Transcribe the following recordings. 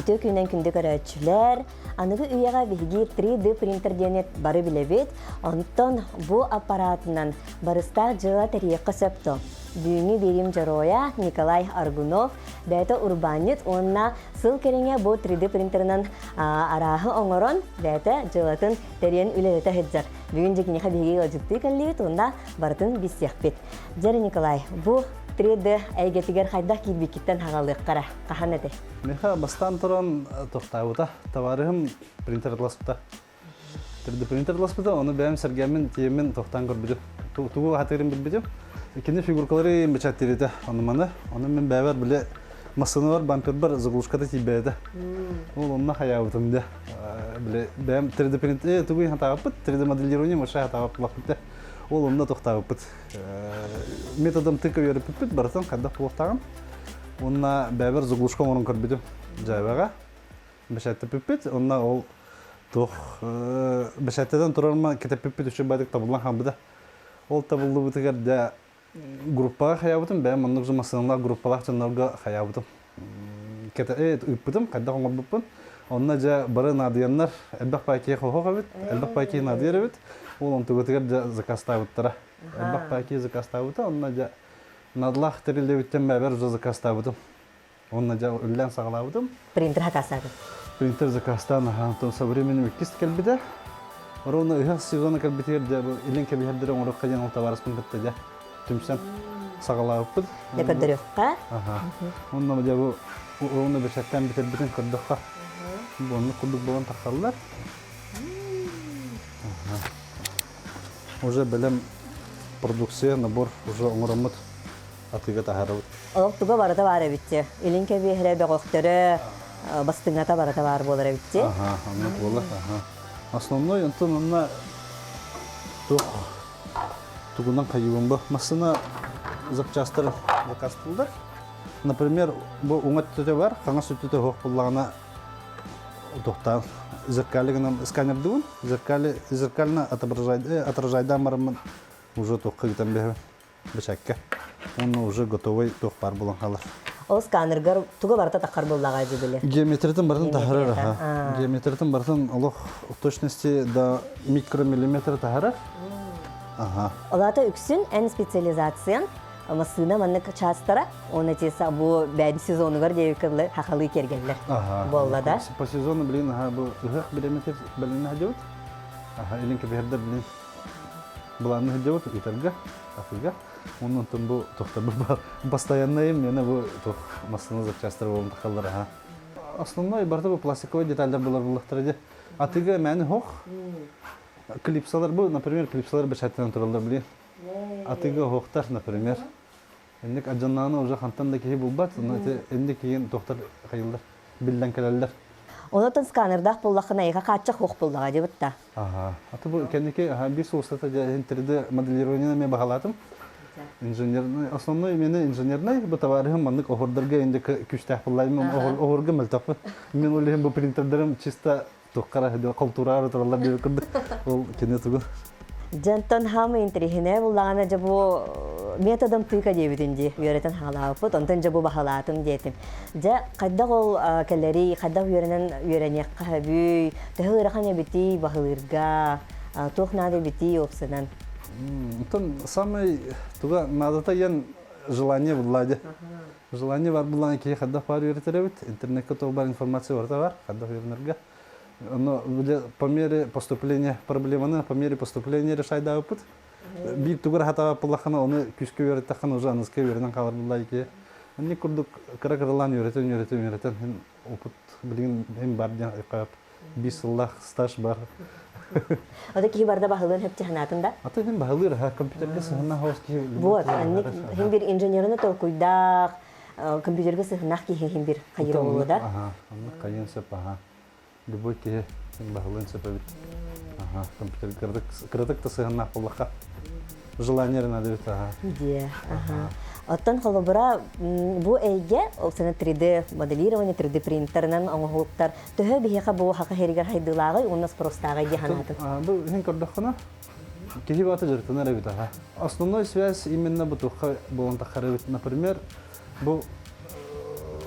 Үтүө күнүнэн күндү көрөөччүлэр! Аныгы үйэҕэ биһиги 3D принтер диэни бары билэбит. Онтон бу аппаратынан барыстаах дьыала тэрийиэххэ сөп дуо? Бүгүҥҥү биэриим дьоруойа Николай Аргунов бэйэтэ урбаанньыт уонна сыл кэриҥэ бу 3D принтерынан арааһы оҥорон бэйэтэ дьыалатын тэрийэн үлэлэтэ сылдьар. Бүгүн дьэ киниэхэ биһиги ыалдьыттыы кэллибит уонна барытын билсиэхпит. Дьэ, Николай, бу 3D эйгэтигэр хайдах киирбиккиттэн хаҕалыахха эрэ, хаһан этэй? Миэхэ бастаан туран тохтообута. Табаарыһым принтер атласпыта. 3D принтер атласпыта, ону бэйэм сэргээммин, тиийэммин тохтоон көрбүтүм. Тугу хатыырын билбитим. Кини фигуркалары бэчээттииритэ ону-маны. Ону мин бэйэбэр били массыыналар бампербар заглушката тиийбэт этэ. Ол онно хайаабытым дэ. Били бэйэм 3D принт тугу хатаабыппыт, 3D моделирование вообще хатаабыппыт. Ол онно тохтообуппут. Методом тыка үөрэппиппит барытын хайдах буолуохтааҕын. Уонна бэйэбэр заглушка оҥорон көрбүтүм дьээбэҕэ. Бэчээттеппиппит. Онно ол туох бэчээттэтэн турарма кэтэппиппит үчүгэй баайдык табыллан хаалбыта. Ол табыллыбытыгар дьэ группаҕа хайаабытым, бэйэм оннук же массыыналаах группалаах дьоннорго хайаабытым. Ыыппытым, хайдах оҥорбуппун. Онно дьэ бары наадыйаннар, элбэх паакиһы хоһох эбит, элбэх паакиһы наадыйар эбит. Ол онтугутугар дьэ заказтаабыттара. Элбэх паакиһы заказтаабыта, онно дьэ наадалаах тэриллибиттэн бэйэбэр уже заказтаабытым. Онно дьэ үллээн саҕалаабытым. Принтер заказтаабыт. Принтер заказтаан аха, онтон со временем иккис кэлбитэ. Ровно ыһыах сезона кэлбитигэр дьэ бу илин кэбиһэрдэрэ оҥоруохха диэн ол табаарыспын кытта дьэ түмсэн саҕалаабыппыт. Дьэ көрдөрүөххэ. Аха. Онно дьэ бу ровно бэчээттээн бүтэрбитин көрдөххө бу оннук курдук буолан тахсаллар. Уже бэлэм продукция, набор уже оҥороммут атыыга таһаарабыт. Олох туга барыта баар эбит. Илин кэбиэһэрэ бөҕөхтөрө, бастыҥата барыта баар буолар эбит. Аха, оннук буолар. Аха. Основной онтон онно туох тугунан хайыыбын бу массыына запчастары заказтылдар. Например, бу уҥа өттүтэ бар, хаҥас өттүтэ суох буоллаҕына туохтаан зеркали гынан сканердыбын. Зеркали зеркально отображайдаан бараммын уже туохха ыытан биһэбин. Бэчээккэ. Уонна уже готовый туох баар буолан хаалар. Ол сканергар туга барыта таххар буоллаҕа дии били. Геометриятын барытын таһарар аха. Геометриятын барытын олох точности до микромиллиметра таһарар. Ага. Олата үксүн эн специализациян массыына маннык чаастара, он эти бу бэйэн сезонугар диэбиккэ хахалыы киэргэллэр буолла да. По сезону, блин, ага, бу ыһыах бириэмэтэ бэлэмнэ сылдьабыт. Ага, илин кэбиһэрдэр, блин, былаанна сылдьабыт ыытарга. Атыыга. Онон онтон бу тохтор постоянно именно бу туох массыына запчастары буолан тахаллар аха. Основной барыта бу пластиковый детальдар булар буллахтара дии. Атыыга мэни хох. Клипсалар бу, например, клипсалар бэчээттэнэн тураллар били. Атыыга хохтар, например. Инник адьаннааны уже хантан да киһи булбат, но эти инник киһин тохтор хайыллар, биллэн кэлэллэр. Онотон сканердаах буллахына эйиэхэ хааччах хуох буллаҕа дии бытта. Ага. А то бу кэнники биир сыл устата дьэ 3D моделированиены эмиэ баҕалаатым. Инженерный, основной именно инженерный бу товарыһым маннык оһордорго инде күүстээх буллайым оһорго мөлтөхпүн. Мен ол иһин бу принтердерим чисто туоххара холтуураар тураллар диэбит курдук. Ол кини тугу Дьонтон хаамы интэриэһинэй буллаҕына дьэ бу методом тыка диэбитин дии үөрэтэн хаалаабыппыт онтон дьэ бу баһылаатым диэтим дьэ хайдах ол кэлэрий хайдах үөрэнэн үөрэниэххэ сөбүй төһө ыарахан эбитий баһылыырга туох наада эбитий уопсанан Онтон самый туга наадата диэн желание булла дии. Желание бар буллаҕына киһи хайдах баар үөрэтэр эбит. Интернеккэ туох баар информация барыта бар хайдах үөрэнэргэ. Но по мере поступления проблеманы по мере поступления решайдаабыппыт. Биир тугу хатаабаппылаххына ону күүскэ үөрэттэххинэ уже аныска үөрэнэн хаалар булла ики. Инник курдук кыра-кыралаан үөрэтэн үөрэтэн үөрэтэн опыт билигин им бар диэн биир сыллаах стаж бар. Ото киһи барда баһылыан хөп ханаатын да? Ата хин баһылыыр ха компьютерга сыһына хаос киһи. Вот, анник хин бир инженерини толкуйдаах, компьютерга сыһынах киһи хин бир хайыр болу да? Аха, оннук хайын сөп аха. Любой киһи баһылыан сөп эбит. Аха, компьютер кыратык да сыһыннаах буоллахха желание надо эбит аха. Дии, аха. Оттон холобура бу эйгэ, ол сана 3D моделирование, 3D принтерынан оҥоһулуктар төһө биһиэхэ бу хака хэригэр хайдылааҕый уонна спростааҕый дии санаатым. Бу иһин көрдөххүнэ киһи баата дьарыктанар эбит аха. Основной связь именно бу туохха буолан таххар эбит. Например, бу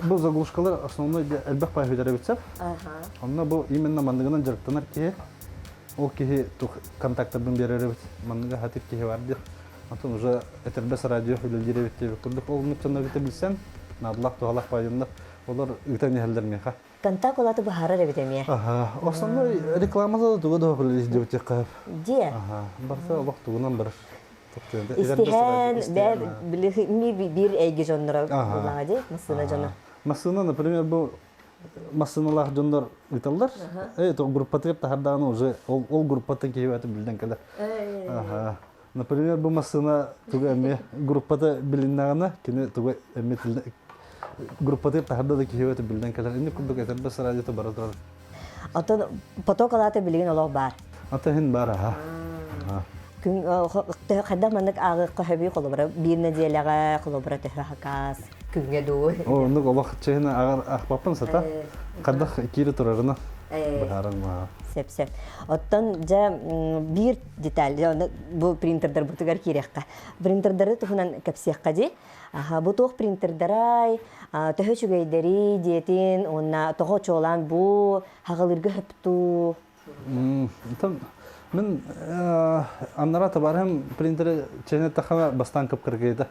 Бу заглушкалар основной элбэх паһүлэр эбит сөп. Онно бу именно манныгынан дьарыктанар киһи, ол киһи тух контактарбын биэрэр эбит. Манныга хатыр киһи бар диэх. Онтон уже этэрбэс радио үлэлиир эбит диэбит курдук. Ол нуччаннаргыта билсэн, наадалаах туһалаах баайыннар, олор ыытан иһэллэр миэхэ. Контакт улаты быһаарар эбит эмиэ. Аха. Основной рекламата да туга да үлэлиир диэбит Дьиэ. Аха. Барыта олох тугунан барар. Истиһэн, били биир эйгэ дьонноро буллаҕа дии, массыына дьоно. Массыына, например, бу массыыналаах дьоннор ыыталлар. То группатыгар таһардаҕына уже ол, ол группаттан киһи бааты билден кэлэр. Аха. Например, бу массыына тугу эмиэ группата билиннэҕинэ, кини тугу эмиэ группатыгар таһарда да киһи бааты билден кэлэр. Инник курдук этэрбэс радиота бара турар. Оттон поток алаата билигин олох баар. Ата иһин баар аха. Күн хайдах маннык ааҕыахха сөбүй холобура биир нэдиэлэҕэ холобура төһө хакаас күҥҥэ дуу. Оннук олох чэһин аҕар ахпаппын сата. Хайдах киирэ турарына быһааран маа. Сөп сөп. Оттон дьэ биир деталь бу принтердарбытыгар киириэххэ. Принтердары туһунан кэпсиэххэ дии. Аха, бу туох принтердарай, төһө үчүгэйдэрий диэтин уонна тоҕо чуолаан бу хаҕылыырга хөптуу? Мин аннара табаарым принтери чэйнэттэххэ бастаан кып-кыргыйда.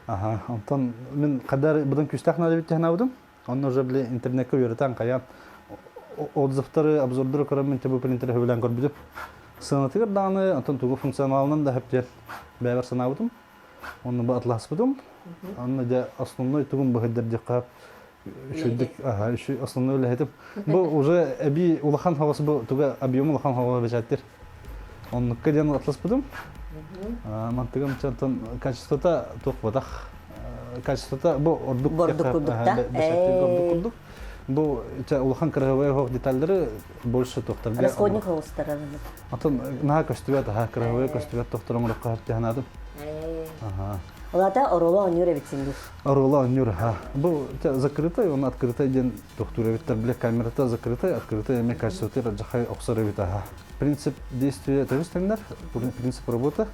Аха, онтон мин хадар быдан күүстээх наада эбит диэн Онно уже били интернеккэ үөрэтэн хайаан отзывтары, обзордары көрөн мин бу принтери сөбүлээн көрбүтүм. Сыанатыгар даҕаны, онтон тугу функционалынан да сөп диэн бэйэбэр санаабытым. Онно бу атласпытым. Онно дьэ основной тугум быһыйдар диэххэ үчүгдүк аха основной үлэһитим. Бу уже эбии улахан хаҕыс бу туга объем улахан хаҕыс бэчээттир. Оннукка диэн атласпытым. Мантыгым чантан качествота туох батах. Качествота бу ордук Бордук курдукта. Бэчээттир ордук курдук. Бу улахан кыраһыбай хоох детальдары больше туохтарга. Расходник хоҕустара. Атын наһаа көстүбэт, аха, кыраһыбай көстүбэт тохторон оҥороххо хартыһанаатым. Аха. Улата оруолу оонньуур эбитсин дии. Оруолу оонньуур, аха. Бу закрытай, он открытай диэн тохтуур эбиттэр. Бile камерата закрытай, открытай эме качествоты жахай охсор эбит, аха. Принцип действия төбүс тэҥнэр, принцип работы.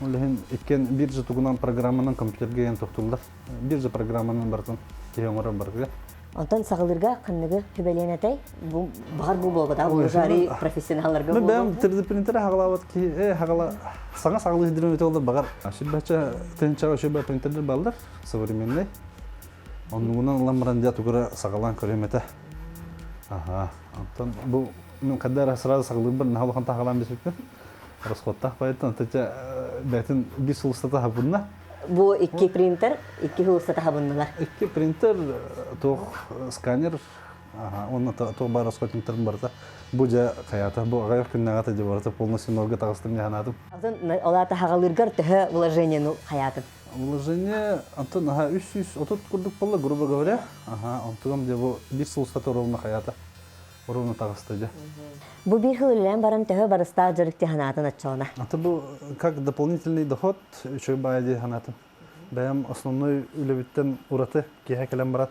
Ол иһин иккен бир же тугунан программанан компьютерге ен тохтууллар. Бир же программанан барытын киһи оҥорор барытыгар. Онтон саҕалыырга ханныгы сүбэлиэн этэй? Бу баҕар бу буолбатах, бу жари профессионалларга буолуо. Бэйэм 3D принтеры хаҕалаабыт киһи хаҕала саҥа саҕалыы сидирин өтө олор баҕар. Сүрбэччэ тыһынчаҕа үчүгэй принтердер баллар современный. Оннугунан ылан баран дьэ тугура саҕалаан көрүөм этэ. Аха. Онтон бу мен когда сразу саҕалыырбар наһаа улахан таһаҕалаан биспиппин. Расходтаах поэтому тача бэйтин биир сыл устата хабынна. Бу икки принтер икки сыл устата хабыннылар. Икки принтер, туох сканер, уонна туох баар расходниктарын барыта. Бу дьэ хайата, бу аҕыйах күннээҕи дьэ барыта полностью нолга таҕыстым дьаһанаатым. Атын ол аата хаҕалыыргар төһө вложениену хайаатын? Вложение, антон, аха, 330 курдук буолла, грубо говоря. Аха, онтугам дьэ бу биир сыл устата ровно хайата. Ровно таҕыста дьэ. Бу биир сыл үлэлээн баран төһө барыстаах дьарык санаатын оччоҕуна? Аты бу как дополнительный доход үчүгэй баайа дии санаатым. Бэйэм основной үлэбиттэн ураты киэһэ кэлэн барат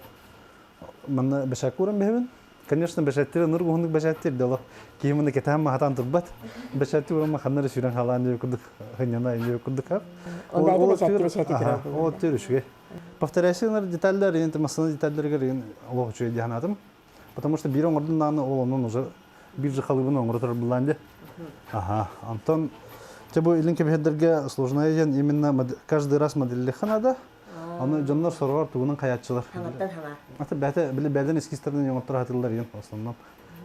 манна бэчээккэ ууран биһэбин. Конечно, бэчээттири ынырык уһуннук бэчээттиир дело. Киһи маны кэтээн махатаан турбат. Бэчээттии ууран ханна эрэ сүүрэн хаалаан диэбит курдук хынньана диэбит курдук. Ол бэйэтэ бэчээттии бэчээттии турар. Ол өттүгэр үчүгэй. Повторяющий детальдар, массыына детальдарыгар олох үчүгэй дии санаатым. Потому что биир оҥордун даҕаны ол онон уже биир же халыбын оҥоро турар былаан дии. Ага. Онтон те бу илин кэбиһэрдэргэ сложное диэн именно каждый раз модельлиха надо. Аны дьоннор сороҕор тугунан хайааччылар. Хаҥаттан хаҥа. Ата бэйэтэ били бэйэлэрин эскизтэринэн оҥортор хатыллар диэн в основном.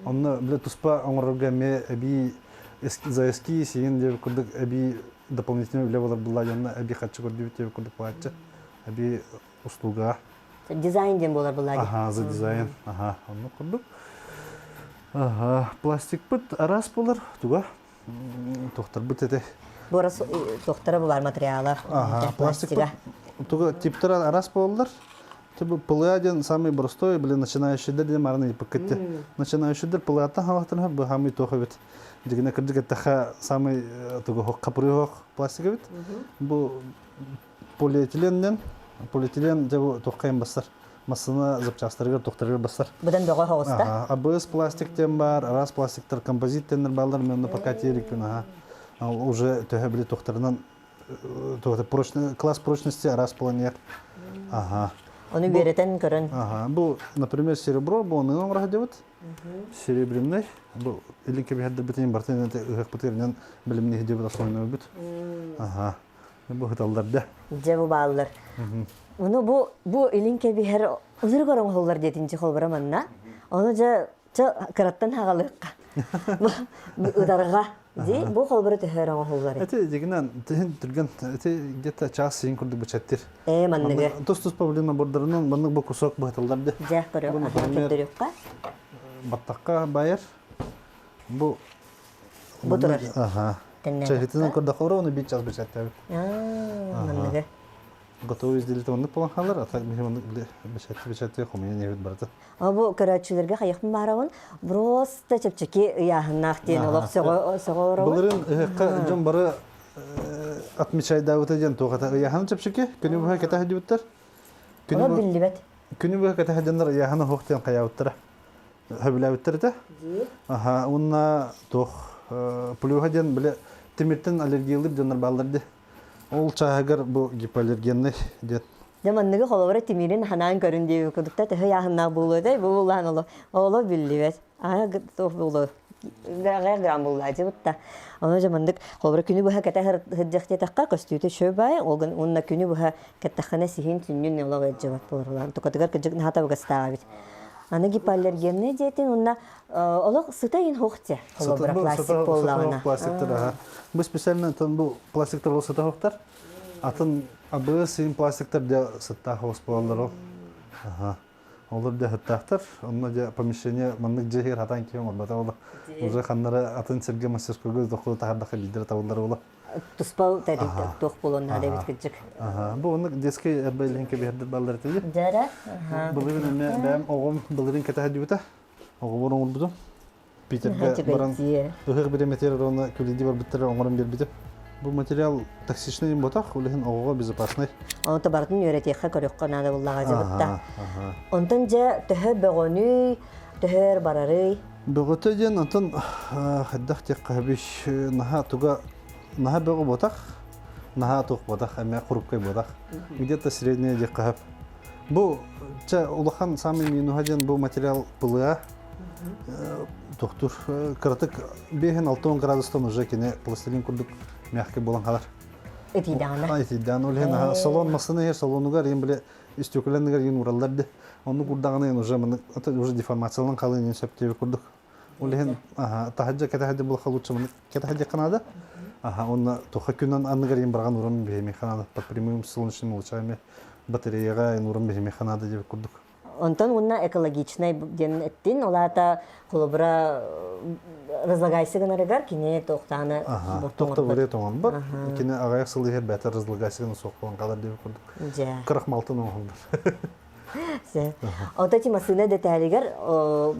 Онно били туспа оҥорорго эмиэ эбии за эскиз сиин диэбит курдук эбии дополнительный үлэ болар булла дьонно эбии харчы көрдүүбүт диэбит курдук буолааччы. Эбии услуга. Дизайн диэн буолар булла Аха, за дизайн. Аха, оннук курдук. Аха, пластикпыт араас буолар, туга? Туохтарбыт эти. Буорас туохтара булар материала. Аха, пластикпыт туга типтер араас буолалар. Типа ПЛА диэн самый простой, блин, начинающийдер диэн мараны иппыккытты. Начинающийдер ПЛА-тан халахтан бу хамый туох эбит. Дигине кырдьык эттэхэ самый тугу хапырыы пластик эбит. Бу полиэтиленнен полиэтилен дьэ бу туоххайын бассар массыына запчастарыгар туохтарыгар бассар Быдан бөҕө оҕуста. АБС пластик диэн баар, араас пластиктар композит диэннэр бааллар, мен онно пока тиэрикпин аха уже төһө били туохтарынан класс прочности араас планер. Ага. Ону үөрэтэн көрөн. Ага, бу, например, серебро, бу оны оҥоро сылдьабыт. Серебряный, бу илин кэбиһэрдэрбитин бартын ыһыахпытыгар билимни сылдьабыт основной Ага, бу хыталлар да. Дьэ бу бааллар. Ону бу бу илин кэбиһэр ынырык оҥоһуллар диэтинчи холбура манна. Ону дьэ чэ кыраттан хагалыахха. Ыдарга ди бу холбура төһөр оҥоһуллар. Эти дигинен тиһин түргэн эти где-то час син курдук бычаттыр. Э манныгы. Тус-туспа блин бордарынан маннык бу кусок быһытыллар ди. Дьэ көрө көрдөрүөххэ. Баттахха байар. Бу Бу турар. Аха. Чэхитинэн көрдөхөрө оны бир час бычаттабыт. Манныгы. Готовый изделие оннук болан хаалар, а так биһи оннук бечатты бечатты хомуйан иһэбит барыта. Бу көрөөччүлэргэ хайыахпын баарабын, просто чэпчэки ыйааһыннаах диэн олох сөҕө олоробун. Былырыын ыһыахха дьон бары отмечайдаабыта диэн туох этэ ыйааһын чэпчэки күнү быһа кэтэ сылдьыбыттар. Күнү биллибэт. Күнү быһа кэтэ сылдьаннар ыйааһына суох диэн хайаабыттара. Сөбүлээбиттэр этэ. Аха, уонна туох плюһа диэн бile тимиртэн аллергиялыыр дьоннор бааллар дии. Ол чааһыгар бу гипоаллергенный диэн. Дьэ манныгы холобура тимирин ханаан көрүн диэбит курдукта төһө ыйааһыннаах буолуо этэй бу буллаан оло оло биллибэт аа туох буолуо гаҕа грамм буллаачыбытта ону дьэ маннык холобура күнү быһа кэтэ сылдьах диэтэххэ көстүүтэ үчүгэй баай ол уонна күнү быһа кэттэххинэ сиһин сүнньүн олох ыалдьыбат буолар тукатыгар кырдьык наһаа табыгастаах эбит аны гипоаллергенный диэтин уонна олох сыта иһин суох дьэ холобура пластик буоллаҕына пластиктар аха бу специально бу пластиктар ол сыта суохтар атын абы син пластиктар дьэ сыттаах оҕус буолаллар ол аха олор дьэ сыттаахтар онно дьэ помещение маннык дьиэ иһигэр хатаан киһи оҥорбото ол уже ханнары атын сиргэ мастерскойга дохуоту таһардахха биирдэрэ табыллар буола туспа тэрилтэ туох буолуон наада эбит кырдьык. Бу оннук детский эрбэлиһин кэбиһэрдэр баллар этэ. Дьэрэ. Былырыын эмиэ бэйэм оҕом былырыын кэтэһэ Оҕобор оҥорбутум. Питергэ баран ыһыах бириэмэтигэр уонна күлүдүү барбыттара оҥорон биэрбитим. Бу материал токсичный ботах, ол иһин оҕоҕо безопасный. Онто барытын үөрэтиэххэ көрүөххэ наада буллаҕа дьыбытта. Онтон дьэ төһө бөҕөнүй, төһөр барарый? Бөҕөтө диэн онтон хайдах диэххэ биш наһаа туга наһаа бөҕө ботах, наһаа туох ботах, эмиэ хрупкай ботах. Где-то средняя диэххэ сөп. Бу чэ улахан самый минуһа диэн бу материал пылыа тохтур кыратык 5-6 градустан уже кини пластилин курдук мягкий буолан хаалар. Итийдэҕинэ. Итийдэҕинэ ол иһин салон массыына иһэр салонугар иһин бile стекленныгар иһин ураллар де. Оннук урдаҕына иһин уже уже деформациялан хаалыан иһин сөп диэбит курдук. Ол иһин таһырдьа кэтэһэрдэ булаха лучше маны кэтэһэрдиэххэ наада. Аха, уонна туха күнүн анныгар иһин барҕан уран биһимиэххэ наада. Под прямым солнечным лучами батареяҕа уран биһимиэххэ наада диэбит курдук. Онтон уонна экологичнай диэн эттин, ол аата холобура разлагайся гынарыгар кини туохтааны Туох да вариант оҥорбот. Кини аҕыйах сыл иһэр бэйэтэ разлагайся гына суох буолан хаалар диэбит курдук. Дьэ. Крахмалтан оҥоһуллар. Ото ти массыына деталигар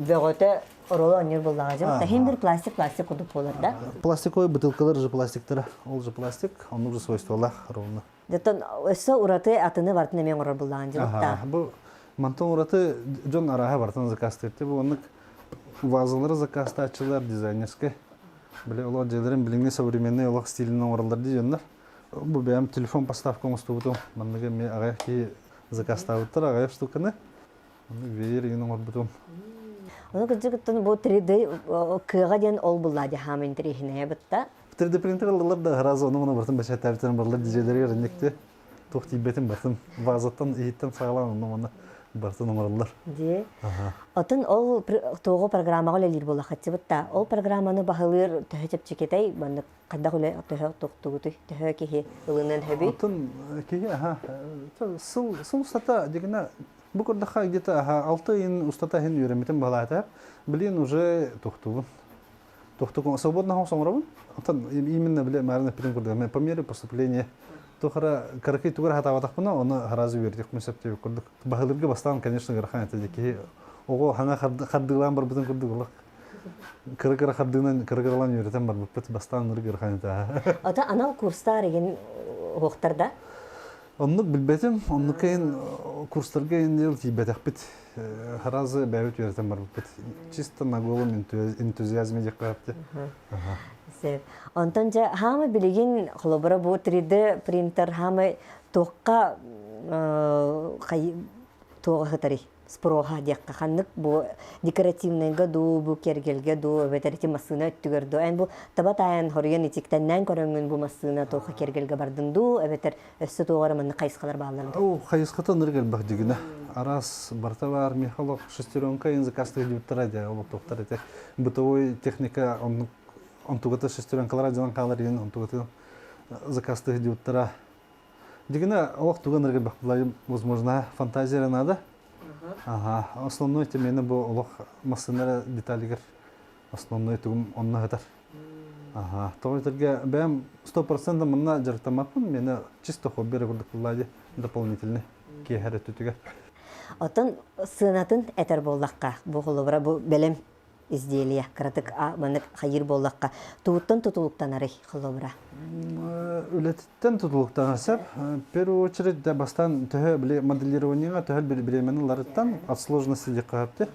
бөҕөтө оруолу оонньуур буоллаҕа дьэ. Таһин бір пластик пластик курдук буолар да. Пластиковый бутылкалар же пластиктара. Ол же пластик, оннук же свойстволаах ровно. Деттон өссө ураты атыны бартын эмиэ оҥорор буоллаҕын дьэ. Бу мантан ураты дьон арааһа бартын заказтыыр. Бу оннук вазалары заказтааччылар дизайнерскай. Били олох дьиэлэрин билиҥҥи современный олох стилин оҥороллор дии дьоннор. Бу бэйэм телефон поставка оҥостубутум. Манныгы эмиэ аҕыйах киһи заказтаабыттар аҕыйах штуканы. Ону веер игин оҥорбутум. Ону кырдьык бу 3D кыаҕа диэн ол булла дьаһаам интэриэһинэйэ бытта. 3D принтер ыллылар да сразу ону муну бартын бэчээттээбиттэрин барлар дьиэлэригэр инникти туох тиийбэтин бартын вазаттан иһиттэн саҕалаан онно манна бартын оҥороллор. Дии. Отон ол туоҕу программаҕа үлэлиир буолахаччыбыт да ол программаны баһылыыр төһө чэпчэкитэй маннык хайдах үлэ төһө тохтугутуй төһө киһи ылынан хөбүй Оттон киһи аха сыл сыл устата дигина бу курдахха где-то аха 6 ыйын устата иһин үөрэммитим баһылаата блин уже тохтубун тохтук свободно оҥоробун оттон именно биле маарына эппитим курдук по мере поступления тухара кыракый тугар хатаабатахпына оны сразу үөрдүк сөп диэбит курдук баһылырга бастаан конечно ыарахан этэ киһи оҕо хаҥа хардыылаан барбытын курдук олох Кыра-кыра хардыынан кыра-кыралаан үөрэтэн барбыппыт бастаан ынырык ыарахан этэ. Ата анал курстар игин уохтар да? Оннук билбэтим. Оннук ин курстарга ин тиийбэтэхпит. Сразу бэйэбит үөрэтэн барбыппыт. Чисто на голом энтузиазме диэххэ Сөп. Онтон дьэ хаамы билигин холобура бу 3D принтер хаамы туохха туоҕа сытарый? Спроһа диэххэ ханнык бу декоративнайга дуу, бу киэргэлгэ дуу, эбэтэр ити массыына өттүгэр дуу. Эн бу таба таайан хоруйан итиктэннээн көрөҥҥүн бу массыына туохха киэргэлгэ бардын дуу, эбэтэр өссө туох эрэ маннык хайысхалар бааллар дуу? Ол хайысхата ынырык элбэх дьигинэ. Араас барыта баар Михайлов шестеренка ин заказтык дьүттара дьэ олохтоохтор ити бытовой техника оннук онтугата шестеренкалара дьалан хаалар иин онтугатын заказтык дьүттара. Дьигинэ олох туган ырыгы бахпылайым возможно фантазия надо. Ага, основной темени бу олох массыына деталигер основной тугум онно хатар. Ага, тоҕо этэргэ бэйэм 100% манна дьарыктаммаппын, мені чисто хобби эрэ курдук булла дополнительный киэһэр өттүтүгэр. Оттон сыанатын этэр буоллахха, бу холобура бу бэлэм изделие кыратык маннык хайыыр буоллахха, тугуттан тутулуктанарый холобура? Үлэтиттэн тутулуктанар сөп. В первую очередь да бастаан төһө били моделированиега төһө бириэмэни ыларыттан от сложности диэххэ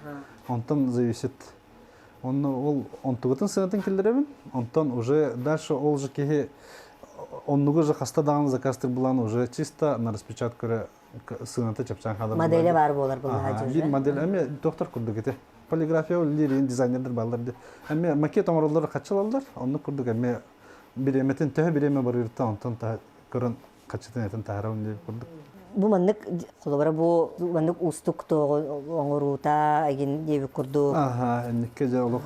Онтон зависит. Онно ол онтугутун сыанатын киллэрэбин. Онтон уже дальше ол же киһи оннугу же хаста даҕаны заказтыыр булан уже чисто на распечатку эрэ сыаната чапчаан хаалар. Модели баар буолар буллаха Биир модель эмиэ доктор курдук ити. Полиграфия үлэлиир дизайнердэр бааллар ди. Эмиэ макет оҥороллор хаччылаллар. Оннук курдук эмиэ бириэмэтин төһө бириэмэ барыырыттан онтон көрөн хаччытын этин таһаарабын диир курдук. Бу маннык холобура бу маннык уустук туоҕу оҥоруута эгин диэбит курдук. Аха, инникке дьэ олох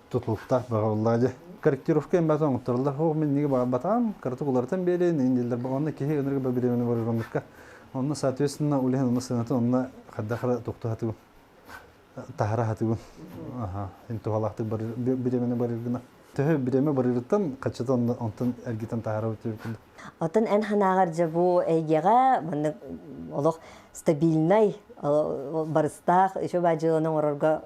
тутулуктаах баҕаллаа дьэ. Корректировка эмбата оҥотторуллар. Ол мин ниги баҕарбатаҕым, кыратык уларытан биэриэн, ин дииллэр. Онно киһи ынырык ба бириэмэни барырганныкка. Онно соответственно улиһин онно сыанатын онно хайдах эрэ туохтуһатыгын таһара хатыгын. Аха, ин туһалаахтык бириэмэни барыргына. Төһө бириэмэ барырыттан хаччата онтон эргитэн таһарабыт диэбит Оттон эн санааҕар дьэ бу эйгэҕэ маннык олох стабильнай барыстаах еще баадьыланы оҥорорго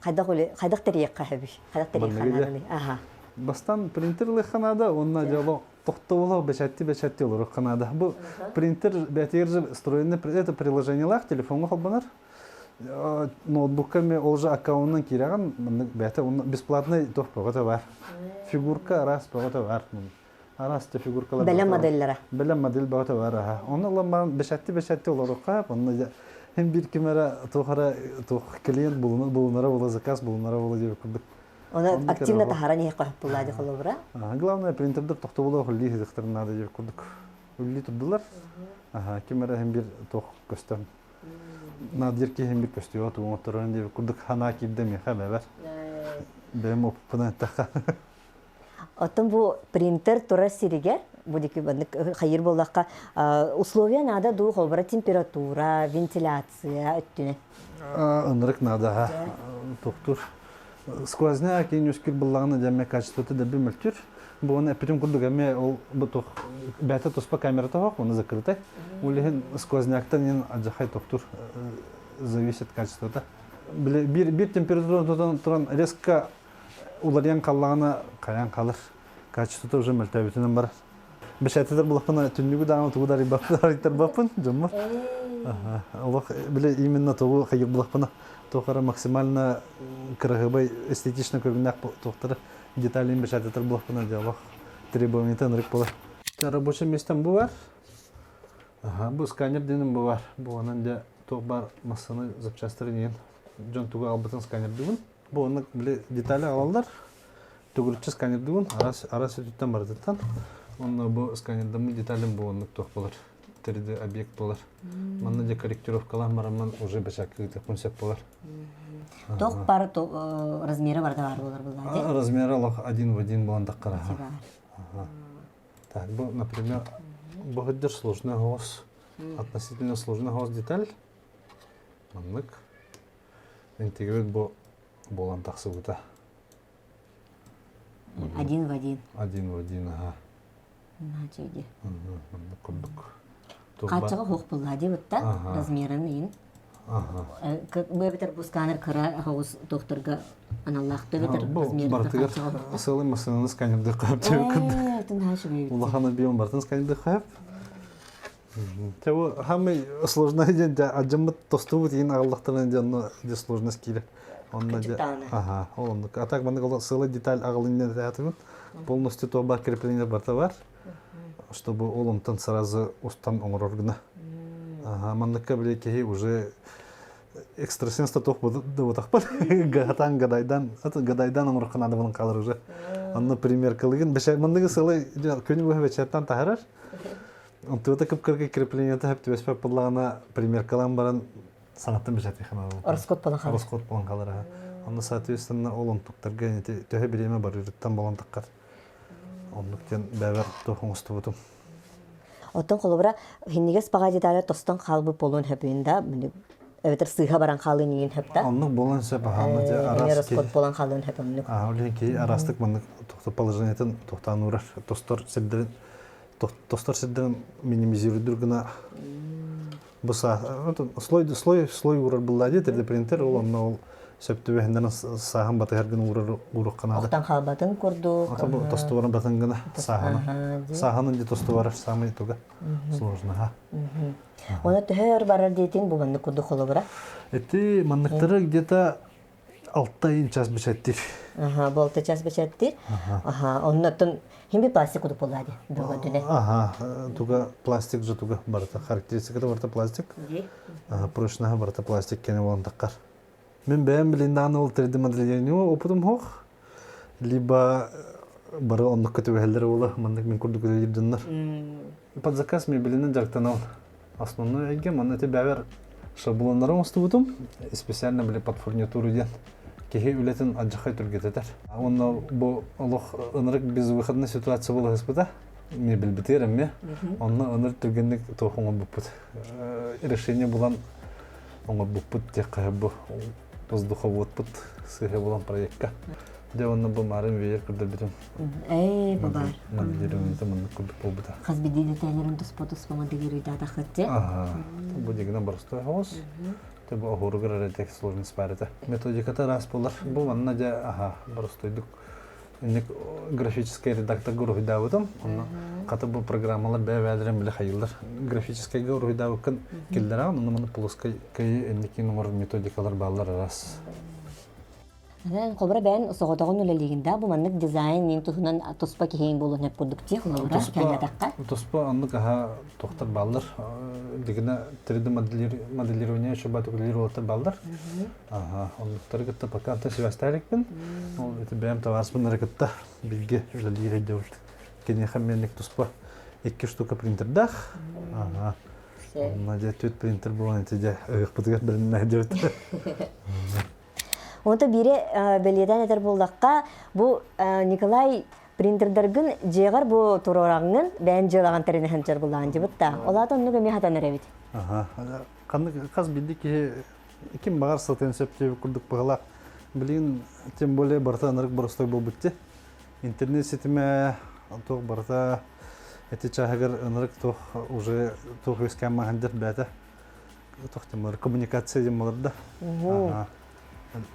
хайдах хайдах тэрийиэххэ сөбүй? Хайдах тэрийиэххэ нааданы? Аха. Бастан принтер ылыахха наада уонна дьэ олох тохтобула бэчээтти-бэчээтти олоруохха наада. Бу принтер бээтигэр же встроенный это приложениелаах телефоҥҥа холбонор. Ноутбукка эмиэ ол же аккаунтунан киирэҕин, маннык бэйэтэ бесплатный туох бөҕөтө бар. Фигурка араас бөҕөтө бар. Араас да фигуркалар Бэлэм моделлара. Бэлэм модель бөҕөтө бар аха. Оны ылан баран бэчээтти-бэчээтти олоруохха, онно дьэ хин биир ким эрэ туох эрэ туох клиент булунара була, заказ булунара була диэбит курдук. Оны активно таһааран иһиэххэ сөп буолла дии холобура. Главное принтердер тохтобула үллии сытыктарын наада диэбит курдук. Үллии турдулар. Аха, ким эрэ хин биир туох көстөн Надир киһим бир көстүө тугун отторон диэбит курдук ханаа киирдэ миэхэ бэбэр. Бэйэм оппунан эттэххэ. Оттон бу принтер турар сиригэр, бу дики маннык хайыр буоллахха, условия наада дуу, холбора температура, вентиляция өттүнэн. Ынырык наада тохтур. Сквозняк киин үскүр буллаҕына дьэммэ качествота дэрби мөлтүр. Бу оны эппитим курдук эмиэ ол бу тух бэйэтэ туспа камерата суох, оны закрытай. Ол иһин сквозняктан иһин адьахай тохтур зависит качествота. Били бир температура тутан туран резко уларыйан халлаҕына хайаан халыр. Качествота уже мөлтөөбүтүнэн барар. Бэчээтэтэр булахпына түннүгү даҕаны тугу да арыйтарбаппын дьоммор. Олох били именно тугу хайыр булахпына туох эрэ максимально кыраһыабай эстетично көрүҥнээх туохтары деталин бэчээтэтэр булахпына дьэ олох требованиета ынырык буолар. Рабочий местом бу бар. Ага, бу сканер диэним бу бар. Бу онон дьэ туох бар массаны запчастары диэн дьон тугу албытын сканердыыбын. Бу оннук били детали аҕалаллар. Төгүрүччү сканердыыбын араас араас өттүттэн барытыттан. Онно бу сканердаммыт деталим бу оннук туох буолар. 3D объект буолар. Манна дьэ корректировкалаан бараммын уже бэчээккэ ыытыахпын сөп буолар. Туох бар размера барыта баар буолар буллаа Размера олох один в один буолан таххара. Так, бу, например, бу сылдьар сложный оҕус. Относительно сложный оҕус деталь. Маннык. Интегрит бу буолан тахсыбыта. Один в один. Один в один, ага. Наачыйди. Маннык курдук. Хааччаҕа суох буолла дии бытта размерын иин. Бу эбэтэр бу сканер кыра оҕус тохторго аналлаах эбэтэр размерын Бартыгар сылы массыынаны сканердыы хап курдук. Улахан объем бартын сканердыы хап. Те бу хамый сложный ден адьаммыт тостубут иин аҕаллахтарына дьэ онно дьэ сложность киирэр. Онно дьэ аха ол оннук. А так маннык сылы деталь аҕалынньа этаатыбын. Полностью то бар крепление барта бар. Чтобы ол онтон сразу устан оҥорор гына. Манныкка били киһи уже экстрасенс да туох буотахпар гатан гадайдан гадайдан оҥороххо наада буолан хаалар уже. Онно примеркалыгын бэшэ манныгы сылы күнү быһа бэчээттэн таһарар. Онтуота кып-кыргы креплениета хөп түбэспэт буоллаҕына примеркалаан баран саҥаттан бэчээтиэххэ наада. Ороскуот буолан хаалар. Ороскуот буолан хаалар. Онно соответственно ол онтуктарга төһө бириэмэ барыырыттан буолан таххар. Оннук диэн бэбэр туох оҥостубутум. Оттон холобура хиннигэс баҕа деталя тостон хаалбыт буолуон сөпүн да эбэтэр сыыһа баран хаалыын иин сөп да. Оннук буолан сөп аһаама дьэ араас Ороскуот буолан хаалыан сөп оннук. Аа ол иһин киһи араастык маннык положениетын тохтоон уурар тостор сирдэрин тостор сирдэрин минимизируйдур гына бу слой слой слой уурар буллаа дии 3D принтер ол онно ол сөп түбэһиннэрин сааһын батыһар гына уурар уурукка наада. Охтон хаалбатын курдук. Тостубарын батын гына сааһынан. Сааһынан дии тостубарар самый туга сложно. Оны төһө өр барар диэтин бу маннык курдук холобура? Эти манныктары где-то алта час бэчэттир. Аха, бу алта час бэчэттир. Аха, оннуттан химби пластик кудук буолла ди бөҕө дүнэ. Аха, туга пластик же туга барыта характеристиката барыта пластик. Аха, прочнаһа барыта пластик кене болан таккар. Мен бэйэм билиндаан ол 3D моделирование опытым хоох. Либо бары оннук көтүбэһэллэр буола, маннык мин курдук үлэлиир дьоннор. Под заказ мебелинэн дьарыктанабын. Основной эйгэ манна ити бэбэр шаблоннары оҥостубутум. Специально били под фурнитуру диэн киһи үлэтин алдьархай түргэтэтэр. Уонна бу олох ынырык безвыходная ситуация буолаһыспыта. Мебельбитигэр эмиэ. Онно ынырык түргэнник туох оҥорбуппут. Решение булан оҥорбуппут диэххэ бу воздуховодпут сыыһа булан проекка. Дьэ уонна бу маарын веер көрдөрбүтүм. Ээ, бу баар. Моделированиета маннык курдук буолбута. Хас биирдии деталларын туспа-туспа моделируйдаатаххыт Аха. Бу дигинэн боростой соҕус. Те бу оһуоругар эрэ текст сложность баар этэ. Методиката араас буолар. Бу манна дьэ аха боростойдук инник графическай редакторга уруһуйдаабытым. Онно хата бу программалар бэйэ-бэйэлэрин билэ хайыыллар. Графическайга уруһуйдаабыккын киллэрэҕин, онно манна плоскай инникин оҥорор методикалар бааллар араас. Эн холобура бэйэн соҕотоҕун үлэлиигин да бу маннык дизайн мин туһунан туспа киһиҥ буолуон сөп курдук дии холобура кэҥэтэххэ. Туспа оннук аһа тохтор бааллар. Дигина 3D моделирование еще үлэлиир уолаттар бааллар. Аха, оннуктары кытта пока антон связьтааликпин. Ол ити бэйэм табаарыспын кытта билгэ үлэлиир өйдөбүл. Киниэхэ менник туспа икки штука принтердаах. Ага. Онно дьэ түт принтер буолан ити дьэ ыһыкпытыгар бэриннэ дьэбит. Онто биире бэлиэтээн этэр буоллахха, бу Николай принтердаргын дьиэҕэр бу туруораҥҥын бэйэн дьыалаҕын тэринэ сылдьар булаан дьыбыт да. Ол аата оннук эмиэ хатанар эбит. Аха. Ханнык хас биирдии киһи ким баҕар сатыан сөп диэбит курдук быһалаах. Билигин тем более барыта ынырык боростой буолбут дии. Интернет ситимэ туох барыта эти чааһыгар ынырык туох уже туох үөскээн маһандыр бэйэтэ туох диэн коммуникация диэн буолар да.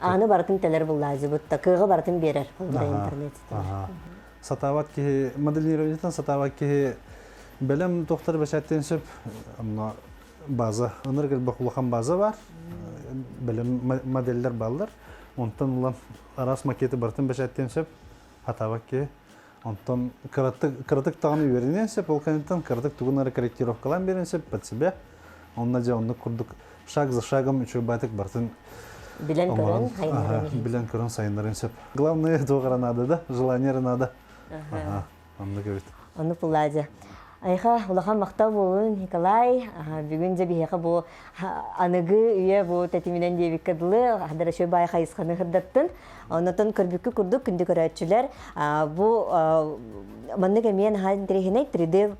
Аны барытын тэлэр буллаазыбыт да кыаҕы барытын биэрэр интернет ситимэ. Сатаабат киһи моделированиетын сатаабат киһи бэлэм туохтар бэчээттиэн сөп. Онно база ынырык элбэх улахан база бар. Бэлэм моделлэр бааллар. Онтон улам араас макеты барытын бэчээттиэн сөп. Хатаабат киһи. Онтон кыратык, кыратык даҕаны үөрэниэн сөп, ол кэнниттэн кыратык тугун эрэ корректировкалаан биэриэн сөп под себя. Онно дьэ оннук курдук шаг за шагом үчүгэй барытын билэн көрөн сайыннаран билэн көрөн сайыннаран сөп. Главное туох эрэ наада да, желание эрэ наада. Ага, оннук эбит. Оннук буллаадьа. Айха улахан махтал буолун Николай. Бүгүн дьэ биһиэхэ бу аныгы үйэ бу тэтиминэн диэбиккэ дылы хадарашой баай хайысханы сырдаттын. Оннотон көрбүккү курдук күндү көрөөччүлэр бу маннык эмиэ наһаа интэриэһинэй 3D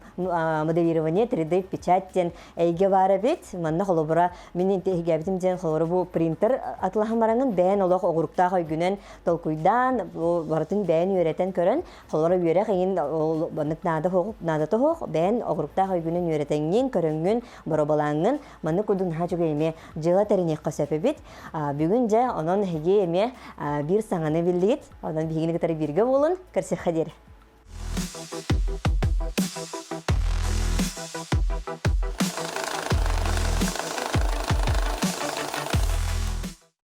моделирование, 3D печать диэн эйгэ баар эбит. Манна холобура мин интэһигээбитим диэн холобура бу принтер атылаһан бараҥын бэйэн олох оҕуруктаах өйгүнэн толкуйдаан бу барытын бэйэн үөрэтэн көрөн холобура үөрэх иҥин маннык наада наадата суох бэйэн оҕуруктаах өйгүнэн үөрэтэҥҥин көрөҥҥүн боробалааҥҥын маннык курдук наһаа үчүгэй эмиэ дьыала тэриниэххэ сөп эбит. Бүгүн дьэ онон эһиги эмиэ биир саҥаны биллигит. Онон биһигини кытары бииргэ буолун. Көрсүөххэ диэри.